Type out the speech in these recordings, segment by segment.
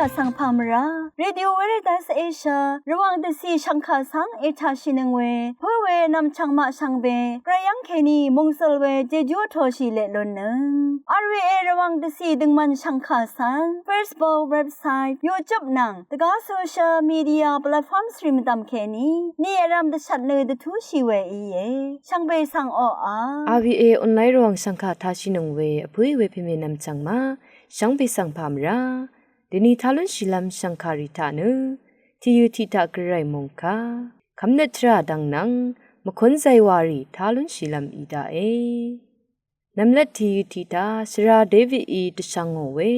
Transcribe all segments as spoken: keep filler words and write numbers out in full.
Vsvng pà mvrá Radio Veritas Asia Rvwàng dvcì shvngkà svng ètaqshìnøng we pǿ we nv̀mchv̀ng maq shvngbe gvray yv́ng kèní mòngsøl we jejú vtōshì leq lunnøng. R V A Rvwàng dvcì døngmvn shvngkà svng Facebook, website, YouTube nvng dvgá social media platforms rì mvdv̀m kèní ni vrv̄m dvshvt nø dvtúshì we íe. Shvngbe svng oqà R V A online Rvwàng shvngkà taqshìnøng we vpǿì we pèmè nv̀mchv̀ng maq shvngbe svng pà mvrá dvni tá lúnshìlv́m shv̀ngkàrì taq nø tìyø̀ tiq taq gvray mòngkà kv́mnøt tvrà dvng nvng mvkún zaywarì tá lúnshìlv́m í daqe. Nv̀mlat tìyø̀ tiq taq shvra Davidí dvshvngò we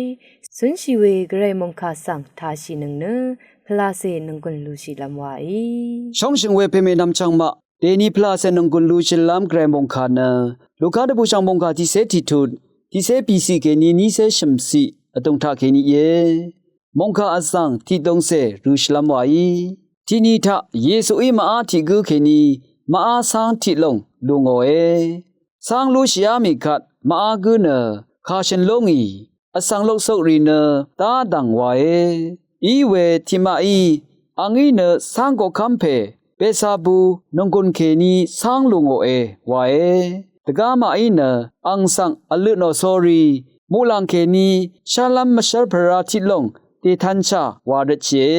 cúnshì we gvray mòngkà svng taqshìnøng nø pvlacè nònggùn lushìlv́m waí. Shóngshø̀ng we pèmè nv̀mchv̀ng maq dèni pvlacè nònggùn lushìlv́m gvray mòngkà nø Luka dvbùshv̀ng mòngkà tiqcé tiqtut, tiqcé pìciq kèní nícé shø̀mciq vdùng taq kèní íe. Mòngkà vzv̀ng tiqdongcè rø̄shìlv́m waí. Tiqni taq Yesuí maqá tiq gǿ kèní maqá cáng tiq lòng lù ngòe. Cáng lúshìá mì kvt maqá gǿ nø kàshø̀n lú ngì, vsvng loksokrì nø dá dv̀ng wae. Iwe tiqmaqí angí nø cáng koqkv́m pè Belsebul nònggùn kèní cáng lù ngòe wae. Dvgá maqí nø ang svng vløtnò sórí muqlàng kèní shálv́m mvshv́r pvrá tiq lòng dètanshà wa rvtshìe.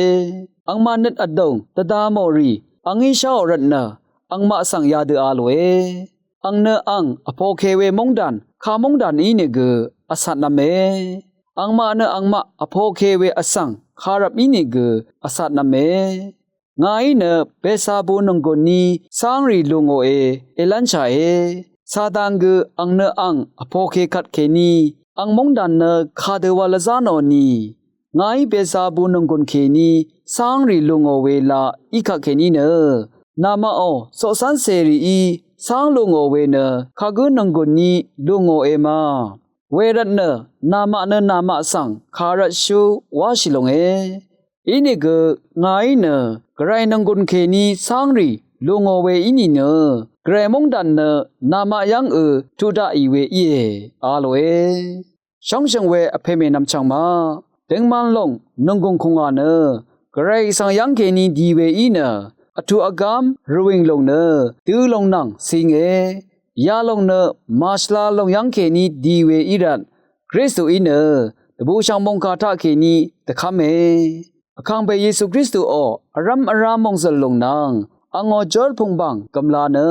Angmaq nøt vdùng dvda mò rì angí sháò rvtnø angmaq svng yadø a lòe. Ang nø ang vpoke we móngdàn ka móngdàn ínìgø vsatnv̄me. Angmaq nø angmaq vpoke we vsvng karvp ínìgø vsatnv̄me. Ngàí nø Belsebul nònggùn ní cáng rì lù ngòe èlv́nshàe. Satan gø ang nø ang vpoke kvtkèní ang móngdàn nø kadø wa lvzá nò nì. Ngàí Belsebul nònggùn kèní cáng rì lù ngò we laq í kvtkèní nø namaqò coqcv́ncè rìí cáng lù ngò we nø kagǿ nònggùn ní lù ngòe ma. Wervtnø namaq nø namaq svng kàrvtshú wáshì longe. Inìgø ngàí nø gvray nònggùn kèní cáng rì lù ngò we í nìnø gvray móngdàn nø namaq yv́ng ø tuq daqì we íe a lòe. Shóngshø̀ng we vpè mè nvmchv̀ng maq døngman lòng nònggùng kùngwà nø gvray svng yv́ng kèní di we í nø vtuq vgám rvwìng lòng nø dø lòng nvng cinge. Yalòng nø màshvla lòng yv́ng kèní di we í rvt Kristuí nø dvbùshv̀ng mòngkà taqkèní dvkv́me. Vkàngpè Yesu Kristuò vrv́m vrá mòngzø̀l lòng nvng angò jórpùngbàng gø̀mla nø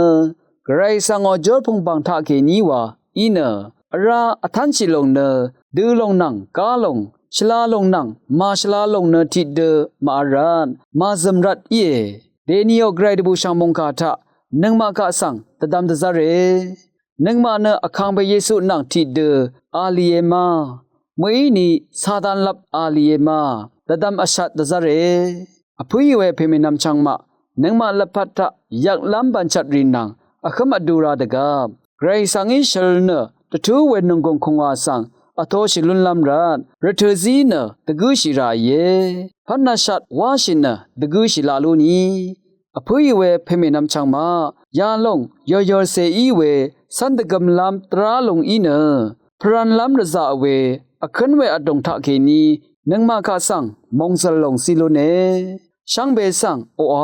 gvray svngò jórpùngbàng taqkèní wa í nø vrá vtv́nshì lòng nø dø lòng nvng gá lòng shvla lòng nvng màshvla lòng nø tiqdø màvl rvt màzø̀m rvt íe. Dèniò gvray dvbùshv̀ng mòngkà taq nøngmaq kaq svng dvdvm dvzv́re. Nøngmaq nø vkàngpè Yesu nvng tiqdø a lìe ma, mø̀íni Satan lvp a lìe ma, dvdvm vshat dvzv́re. Vpǿì we pèmè nvmchv̀ng maq nøngmaq lvpat taq yvklv́m bv̀nchvtrì nvng vhǿm vdu ra dvgvp gvray svngí shøl nø dvtú we nònggùng kùngwà svng vtoshì lúnlv́m rvt rvtø̀ zí nø dvgǿshì ràìe. Pv́n vshat wáshì nø dvgǿshì laq lú ni. Vpǿì we pèmè nvmchv̀ng maq yalòng yòyòrcè í we cv́n dvgømlv́m dvrá lòng í nø pvranlv́m rvzaq we vkǿn we vdòng taqkèní nøngmaq kaq svng mòngzø̀l lòng zí lúne. Shvngbe svng oqà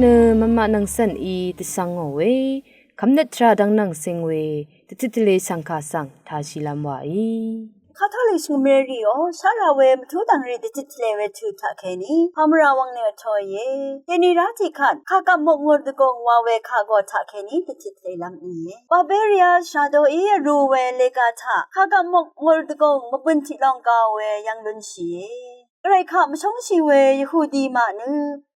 Nø mvmaq nvng cv̀n í dvsvng ngò we kvmnøt tvrà dvng nvng cing we dvtit tvle shv̀ngkà svng tāshìlv́m wàí. Katolik shvngø̀mré rìò shara we mvtú dv̀ngrì dvtit tvle we tø taqkèní pàmvrà wvng nø vtōìe. Dèni rá tiqkvt kàgvp mok ngùr dvgùng wa we kàgò taqkèní dvtit tvlelv́m íe. Bavaria shàdoí vrū we lega taq kàgvp mok ngùr dvgùng mvbø̀n tiq long ga we yv̀ng lúnshìe. Gvray kaq mvshóngshì we Yahudi maq nø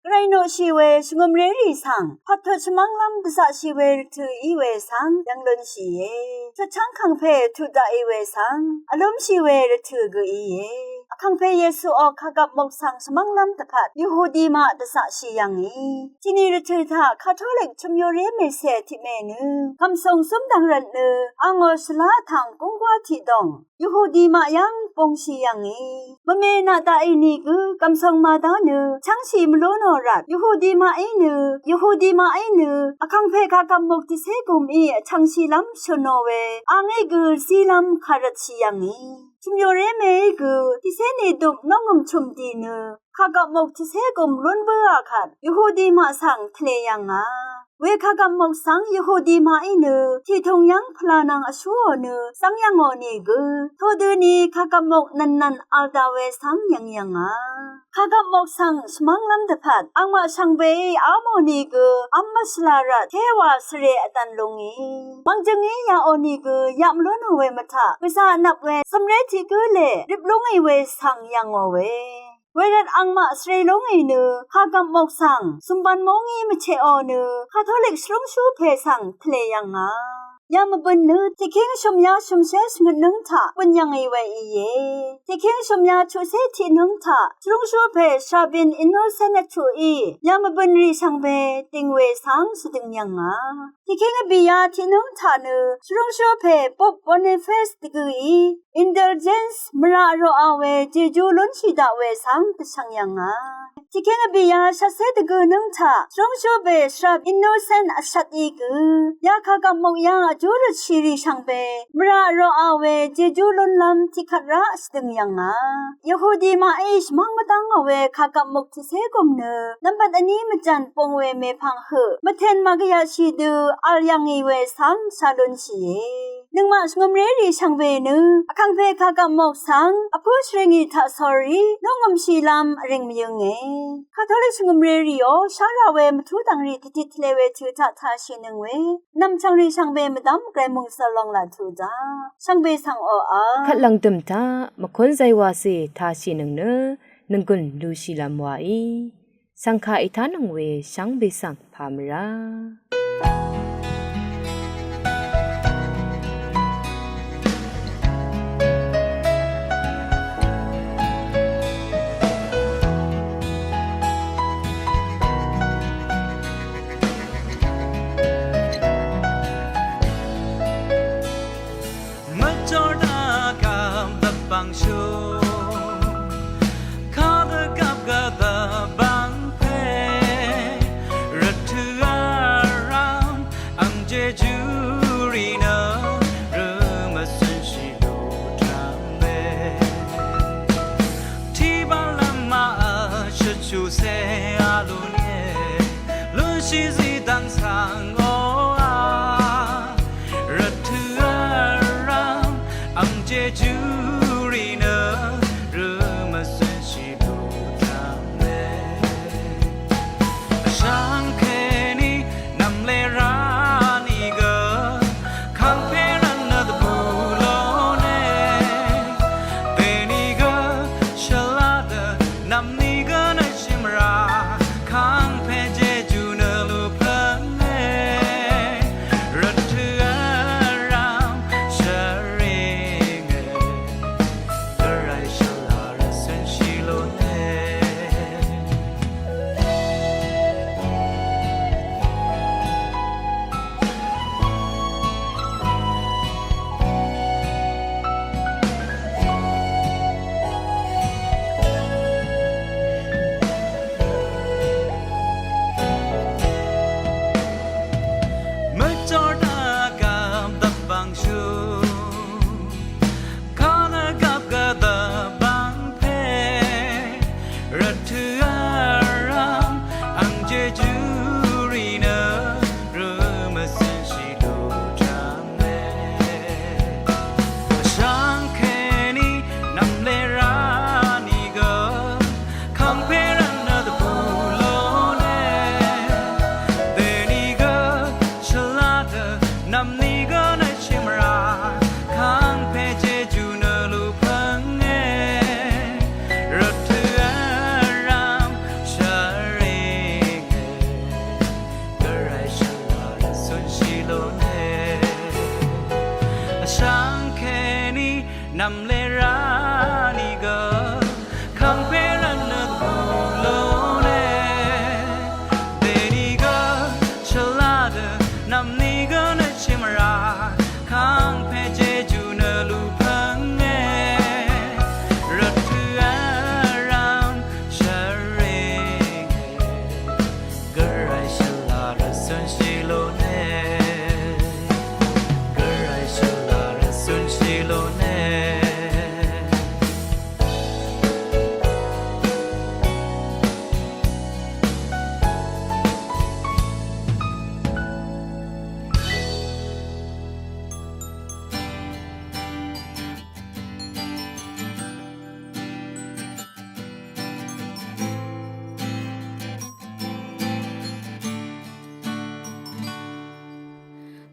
gvray noqshì we shvngø̀mrérì svng pvttut shvmv́nglv́m dvzaqshì we rvtø̀ í we svng yv̀ng lúnshìe. Chutchv́ng kàngpè tut daqì we svng vlúmshì we rvtø̀ gø íe. Vkàngpè Yesuò kàgvp mok svng shvmv́nglv́m dvpvt Yahudi maq dvzaqshì yv̀ngì. Tiqni rvtø̀ taq Katolik chø̀myoré mèsè tiqmè nø gv̀msùng zúmdv̀ng rvt nø angò shvlá vtv̀ng gúnggwá tiqdòng Yahudi maq yv́ng bungshì yv̀ngì. Mvme naq daqì nìgø gv̀msùng màdá nø chv́ngshì mvlú nò rvt Yahudi maqí nø, Yahudi maqí nø vkàngpè kàgvp mok tiqcé gùmí vchv̀ngshìlv́m shø̀nò we angí gø zílv́m kàrvtshì yv̀ngì. Chø̀myoré mèí gø tiqcé nìdøp nóngø̀m chø̀m dì nø kàgvp mok tiqcé gùm lún bǿà kvt Yahudi maq svng tvle yv̀ngà. We kàgvp mok svng Yahudi maqí nø tiqtung yv́ng pvla nvng vshúò nø zv́ng yv̀ngò nìgø todøni kàgvp mok nv̀nnv̀n v̄l daq we svng yv̀ng yv̀ngà. Kàgvp mok svng shvmv́nglv́m dvpvt angmaq shvngbeí v́mò nìgø v́m mvshvla rvt téwa svre vdv̀n lúngì. Mvngjøngí yaqò nìgø yaq mvlú nò we mvtaq gvzà vnvp we cv̀mré tiq gǿ lè rip lúngì we svng yv̀ngò we. Wervt angmaq svre lúngì nø kàgvp mok svng zùmban mó ngí mvcheqò nø Katolik shvrúngshú pè svng tvle yv̀ngà. Ya mvbø̀n nø tiqkíng shø̀mya shø̀mshé shvngøtnǿng taq bø̀n yv̀ngì we íe. Tiqkíng shø̀mya chuqcé tiqnǿng taq shvrúngshú pè Shrabin Innocent vchuqí ya mvbø̀n rì shvngbe dìng we svng shvdøng yv̀ngà. Tiqkíng vbìya tiqnǿng taq nø shvrúngshú pè Pope Boniface dvgø̀í Indulgence mvrà roqa we jejú lúnshì daq we svng dvshvng yv̀ngà. Tiqkíng vbìya shvtcé dvgø̀ nǿng taq shvrúngshú pè Shrap Innocent vshvt í gø ya kàgvp mok yv́ng vjú røtshì rì shvngbe mvrà roqa we jejú lúnlv́m tiqkvt rá shvdøng yv̀ngà. Yahudi maqí shvmv́ng mvdv́ngò we kàgvp mok tiqcé gùm nø nvmbat vní mvjv̀n bung we mèpvng høq mvtèn màgvyaqshì dø v̄l yv̀ngì we svng shá lúnshìe. Nøngmaq shvngø̀mrérì shvngbe nø vkàngpè kàgvp mok svng vpǿ shvrìngì taq sórí nungø̀mshìlv́m vrìng mvyǿnge. Katolik shvngø̀mrérìò shára we mvtú dv̀ngrì dvtit tvle we tø taq tāshìnøng we nv̀mchv̀ngrì shvngbe mvdv́m Gvray mòngsvl long laq tuq daq shvngbe svng oqà kvt lv̀ngdø̀m taq mvkún zaywacè tāshìnøng nø nònggùn lushìlv́m waí. Shv̀ngkà ètánøng we shvngbe svng pà mvrá. Mvjordvgvp dvbvngshú kadvgvp gvdvbvng pè rvtø̀ vrv̀m ang jejú rì nø rø mvcø̀nshì lutram pè. Tiqbv̀n lv́m màvl shvchuqcé vlún íe. Lúnshì zí dv́ng svng oqà rvtø̀ vrv̀m ang jejú rì nø rø mvcø̀nshì lutram pè. Vshvng kèní nv̀mlera nìgø Nv̀mlera nìgø kàngpè rvt nø gø lóne. Dènìgø shvla dø nv̀mnìgø nø shìmvrà kàngpè jejú nø lupvnge. Rvt tø vrvm shvrenge. Gvray shvla rvsunshì lóne. Gvray shvla rvsunshìlóne.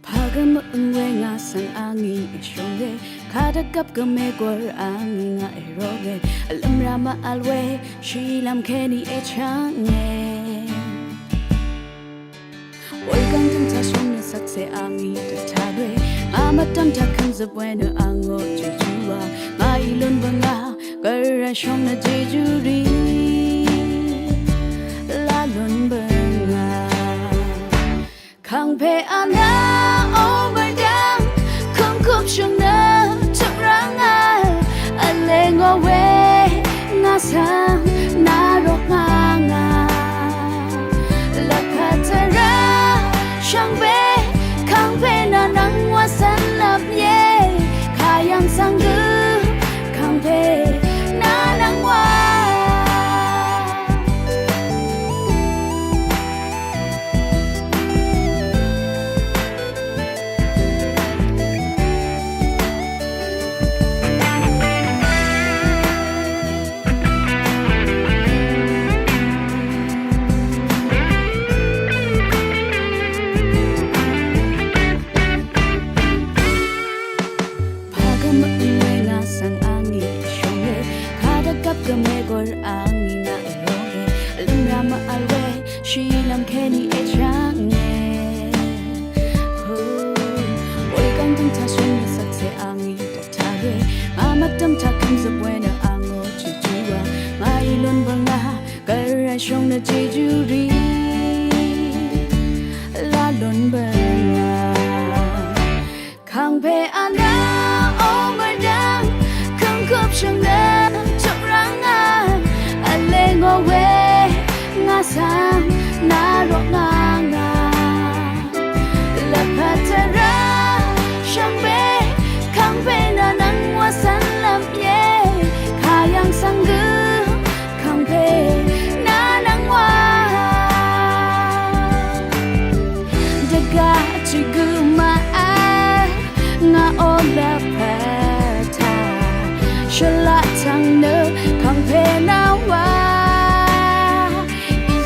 Pvgø mø̀ng we ngà svng àngí èshø̀nge, kadvgvp gø mègwvr àngí ngà èroge, vlø̀mra mvvl we shìlvm kèní èchvnge. Wulgv̀ng dø̀ng taq shø̀ng nø svkse àngí dvtaq we, ngà mvdv̀m taq kø̀mzøp we nø àngó jejú wa, ngàí lún bø̀ngà, Gvray shø̀ng nø jejú rì la lún bø̀ngà. Kàngpè anà ò mvrdv̀ng, kø̀ngkup shø̀ng nø tø̀mrv̀ngà, vle ngò we ngà svng nà rok ngà ngà. Lvpat tvrà shvngbe, kàngpè nà nvng wa svn lvp ye, kayv̀ng svng gø, kàngpè nà nvng wa. Pvgø mø̀ng we ngà svng àngí èshø̀nge, kadvgvp gø mègwvr àngí ngà èroge, vlø̀mra mvvl we shìlvm kèní èchvnge. Wulgv̀ng dø̀ng taq shø̀ng nø svkse àngí dvtaq we, ngà mvdv̀m taq kø̀mzøp we nø àngó jejú wa, ngàí lún bø̀ngà, Gvray shø̀ng nø jejú rì la lún bø̀ngà. Kàngpè anà ò mvrdv̀ng, kø̀ngkup shø̀ng nø tø̀mrv̀ngà, vle ngò we ngà svng nà rok ngà ngà. Lvpat tvrà shvngbe, kàngpè nà nvng wa svn lvp ye, kayv̀ng svng gø, kàngpè nà nvng wa. Dvgá tiq gø màvl ngà ò lvpat taq, shvlaq tvng nø kàngpè nà wa.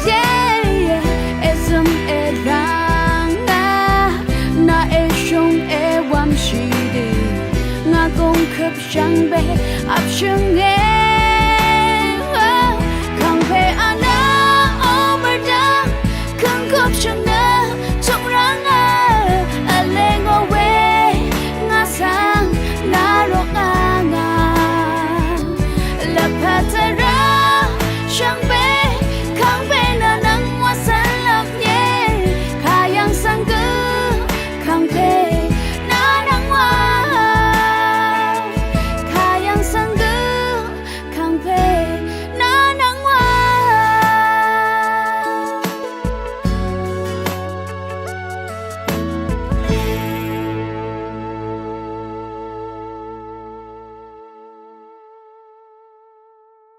Ye, ye, èzø̀m èrv̀ng ngà, nà èshø̀ng èwv̀mshì dø, ngà gùngkøp shvngbe vpshø̀nge.